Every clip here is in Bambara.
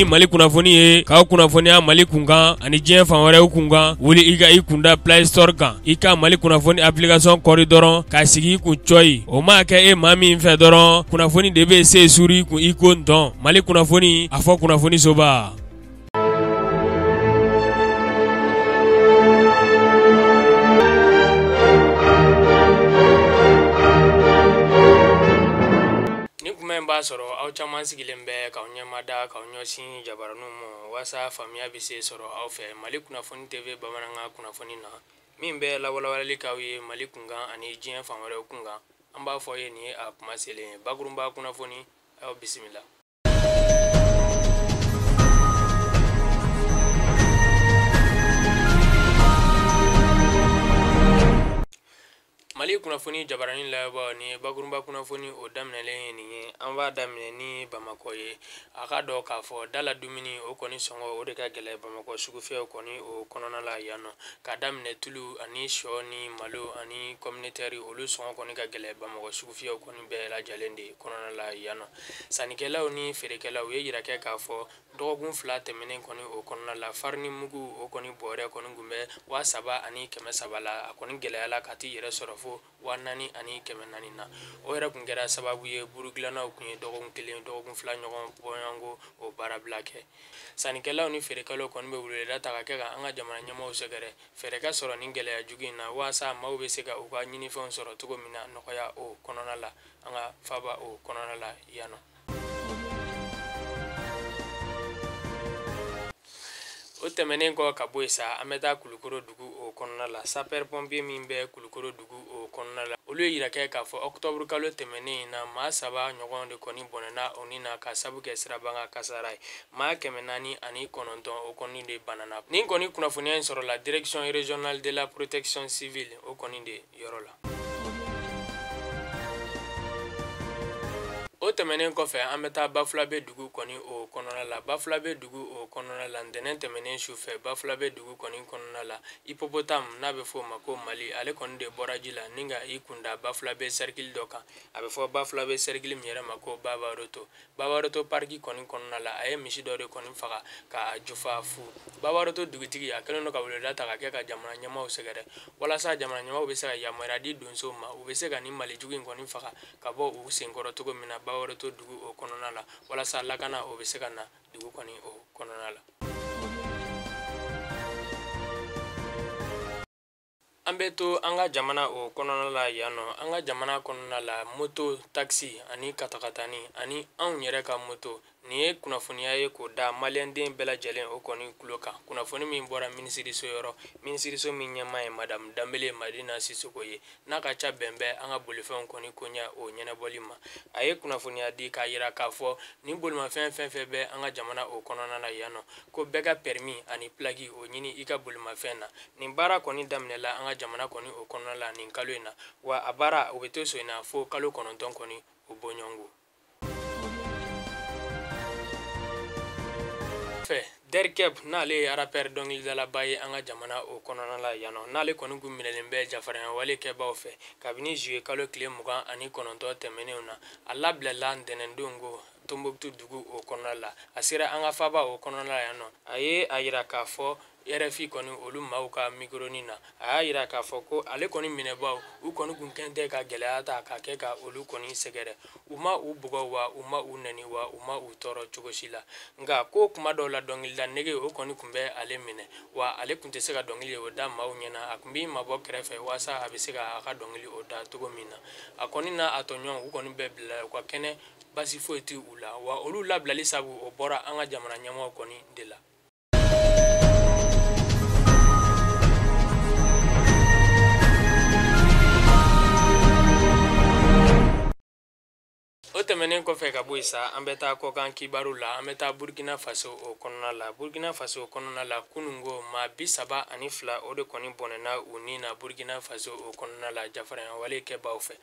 Ni Mali kunnafoni ye k'aw kunnafoniya Mali kunkan ani diɲɛ fan wɛrɛw kunkan, wuli i ka i kunda Play Store kan, i ka Mali kunnafoni application kɔri dɔrɔn k'a sigi i kun cɔyi. O maa kɛ e maa min fɛ dɔrɔn, kunnafoni de bɛ se suri i kun i ko ntɔn. Mali kunnafoni, a fɔ kunnafoni soba. Nin kuma in b'a sɔrɔ aw caman sigilen bɛ k'aw ɲɛmada k'aw ɲɛsin jabaraninw ma walasa faamuya bɛ se sɔrɔ aw fɛ Mali kunnafoni TV bamanankan kunnafoni na min bɛ lawalawalali k'aw ye Mali kunkan ani diɲɛ fan wɛrɛw kunkan. An b'a fɔ ye nin ye a kuma selen ye. Bakurunba kunnafoni, aw bisimila. Mali kunnafoni jabaranin layɛbaaw, nin ye bakurunba kunnafoni o daminɛlen ye nin ye. An b'a daminɛ ni Bamakɔ ye. A ka dɔn k'a fɔ dala dumuni o kɔni sɔngɔ o de ka gɛlɛn Bamakɔ sugufiyɛw kɔni o kɔnɔna la yan nɔ. K'a daminɛ tulu ani sɔ ni malo ani communautaire, olu sɔngɔ kɔni ka gɛlɛn Bamakɔ sugufiyɛw kɔni bɛɛ lajɛlen de kɔnɔna la yan nɔ. Sannikɛlaw ni feerekɛlaw ye yira kɛ k'a fɔ dɔgɔkun 2 tɛmɛnen kɔni o kɔnɔna la, farini mugu o kɔni bɔrɛ kɔni kun bɛ 3300 la. A kɔni gɛlɛyala ka t'i yɛrɛ sɔrɔ fo 4400 na. O yɛrɛ kun kɛra sababu ye buru dilannaw kun ye dɔgɔkun 1 dɔgɔkun 2 ɲɔgɔn bɔɲɔgɔnko o baarabila kɛ. Sannikɛlaw ni feerekɛlaw kɔni bɛ weleweleda ta ka kɛ ka an ka jamana ɲɛmaaw sɛgɛrɛ fɛɛrɛ ka sɔrɔ nin gɛlɛya jugu in na walasa maaw bɛ se ka u ka ɲinifɛnw sɔrɔ cogo min na nɔgɔya o kɔnɔna la an ka faaba o kɔnɔna la yan nɔ. O tɛmɛnen kɔ ka bɔ yen sa, an bɛ taa Kulukoro dugu o kɔnɔna la. Sapeur pompier min bɛ Kulukoro dugu o kɔnɔna la, olu ye yira kɛ k'a fɔ octobre kalo tɛmɛnen in na, maa 3 ɲɔgɔn de kɔni bɔnɛna o ni na ka sabu kɛ sirabakan kasara ye. Maa 409 o kɔni de banana. Nin kɔni kunnafoniya in sɔrɔla direction régionale de la protection civile o kɔni de yɔrɔ la. O tɛmɛnen kɔfɛ, an bɛ taa Bafulabe dugu kɔni o kɔnɔna la. Bafulabe dugu o kɔnɔna la, ntɛnɛn tɛmɛnen su fɛ, Bafulabe dugu kɔni kɔnɔna la, hippopotame n'a bɛ fɔ o ma ko Mali, ale kɔni de bɔra ji la ni ka i kunda Bafulabe cercle dɔ kan. A bɛ fɔ Bafulabe cercle min yɛrɛ ma ko Babaroto. Babaroto parki kɔni kɔnɔna la, a ye misi dɔ de kɔni faga k'a jufa fu. Babaroto dugutigi a kɛlen don ka weleweleda ta ka kɛ ka jamana ɲɛmaaw sɛgɛrɛ walasa jamana ɲɛmaaw bɛ se ka yamaruya di donsow ma, u bɛ se ka nin Mali jugu in kɔni faga ka bɔ u senkɔrɔ cogo min na Babaroto dugu o kɔnɔna la, walasa lakana o bɛ se ka na dugu kɔni o kɔnɔna la. An bɛ to an ka jamana o kɔnɔna la yan nɔ. An ka jamana kɔnɔna la, moto, taxi ani katakatani ani anw yɛrɛ ka moto, nin ye kunnafoniya ye k'o da maliyɛnden bɛɛ lajɛlen o kɔni tulo kan. Kunnafoni min bɔra minisiriso yɔrɔ, minisiriso min ɲɛmaa ye madamu Danbele Madina Sisoko ye, n'a ka ca bɛn bɛ an ka bolifɛnw kɔni koɲɛ o ɲɛnabɔli ma. A ye kunnafoniya di k'a yira k'a fɔ nin bolimafɛn fɛn fɛn bɛ an ka jamana o kɔnɔna na yan nɔ, ko bɛɛ ka permis ani plaque o ɲini i ka bolimafɛn na. Nin baara kɔni daminɛla an ka jamana kɔni o kɔnɔna la nin kalo in na, wa a baara o bɛ to sen na fo kalo 9 kɔni o bɔɲɔgɔnko. Fɛ Derkeb n'ale ye rappeur dɔnkilidalaba ye an ka jamana o kɔnɔna la yan nɔ, n'ale kɔni kun minɛlen bɛ jafaranya wale kɛbaw fɛ kabini juillet kalo tile 29 tɛmɛnenw na. A labilala ntɛnɛndon ko Tombouctou dugu o kɔnɔna la. A sera an ka faaba o kɔnɔna la yan nɔ. A ye a yira k'a fɔ RFI kɔni olu maaw ka microni na, a y'a yira k'a fɔ ko ale kɔni minɛbaw u kɔni kun kɛn tɛ ka gɛlɛya ta ka kɛ ka olu kɔni sɛgɛrɛ. U ma u bugɔ wa u ma u nɛni wa u ma u tɔɔrɔ cogo si la. Nka ko kuma dɔw la dɔnkilida nege o kɔni kun bɛ ale minɛ, wa ale kun tɛ se ka dɔnkili o da maaw ɲɛna. A kun b'i mabɔ kɛrɛfɛ walasa a bɛ se ka a ka dɔnkili o da cogo min na. A kɔni n'a a tɔɲɔgɔnw u kɔni bɛɛ bilala u ka kɛnɛ, basi foyi tɛ u la, wa olu labilali sabu o bɔra an ka jamana ɲɛmaaw kɔni de la. O tɛmɛnen kɔfɛ ka bɔ yen sa, an bɛ taa kɔkan kibaru la. An bɛ taa Burkina Faso o kɔnɔna la. Burkina Faso kɔnɔna la, kununko maa 32 o de kɔni bɔnɛna u ni na Burkina Faso o kɔnɔna la jafaranya wale kɛbaw fɛ.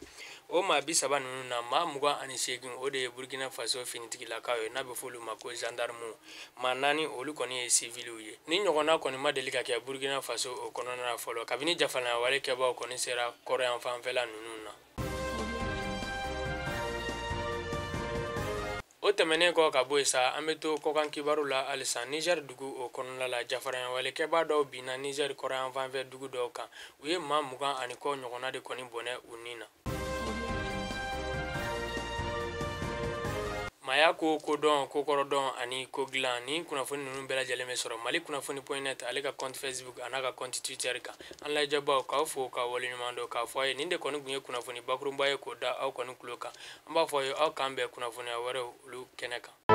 O maa 30 ninnu na, maa 28 o de ye Burkina Faso finitigilakaw ye, n'a bɛ fɔ olu ma ko gendarme. Maa 4 olu kɔni ye civiliw ye. Ni ɲɔgɔnna kɔni ma deli ka kɛ Burkina Faso o kɔnɔna la fɔlɔ kabini jafaranya wale kɛbaw kɔni sera kɔrɔyan fanfɛla ninnu na. O O tɛmɛnen kɔ ka bɔ yen sa, an bɛ to kɔkan kibaru la halisa. Niger dugu o kɔnɔna la, jafaranwalekɛbaa dɔw binna Niger kɔrɔyanfan fɛ dugu dɔw kan. U ye maa 20 ani kɔ ɲɔgɔnna de kɔni bɔnɛ u ni na. Maaya ko kodɔn, kokɔrɔdɔn ani ko dilan, ni kunnafoni ninnu bɛɛ lajɛlen bɛ sɔrɔ Mali kunnafoni point net ale ka compte Facebook a n'a ka compte Twitter kan. An lajɛbaw, k'aw fo k'aw waleɲuman dɔn, k'a fɔ a ye nin de kɔni tun ye kunnafoni bakurunba ye k'o da aw kɔni tulo kan. An b'a fɔ a ye aw k'an bɛn kunnafoniya wɛrɛw olu kɛnɛ kan.